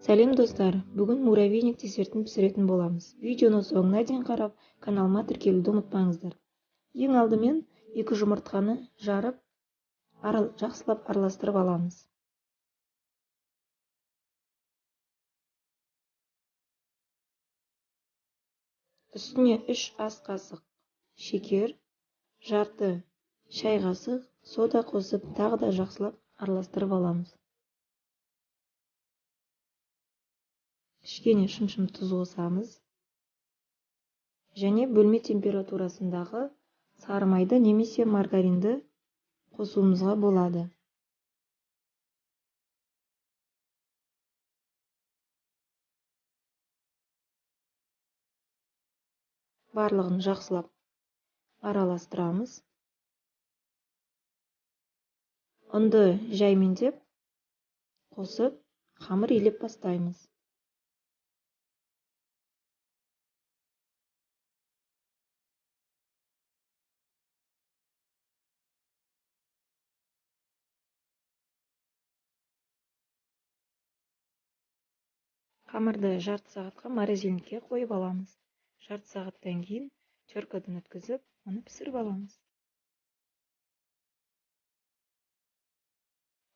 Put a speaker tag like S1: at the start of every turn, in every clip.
S1: Сәлем достар, бүгін муравейник десертін пісіретін боламыз. Видеоны соңына дейін қарап, каналыма тіркелуді ұмытпаңыздар. Ең алдымен 2 жұмыртқаны жарып, жақсылап араластырып аламыз. Үстіне 3 ас қасық шекер, жарты шай қасық сода қосып, тағы да жақсылап араластырып аламыз. Кішкене шымшым тұз қосамыз. Және бөлме температурасындағы сары майды немесе маргаринді қосуымызға болады. Барлығын жақсылап араластырамыз. Ұнды жаймендеп қосып, қамыр илеп бастаймыз. Қамырды жарты сағатқа морозильникке қойып аламыз. Жарты сағаттан кейін теркадан өткізіп, оны пісіріп аламыз.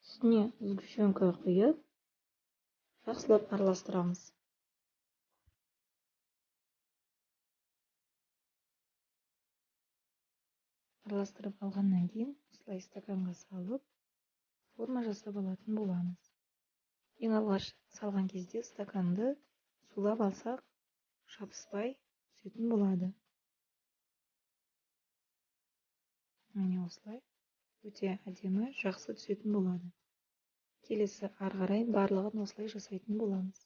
S1: Үстіне сгущенка құйып, жақсылап араластырамыз. Араластырып алғаннан кейін осылай стаканға салып, форма жасап алатын боламыз. Ең алғаш салған кезде стаканды сулап алсақ, жабыспай түсетін болады. Міне осылай өте әдемі, жақсы түсетін болады. Келесі ары қарай барлығын осылай жасайтын боламыз.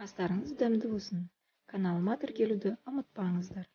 S1: Астарыңыз дәмді болсын. Каналыма тіркелуді ұмытпаңыздар.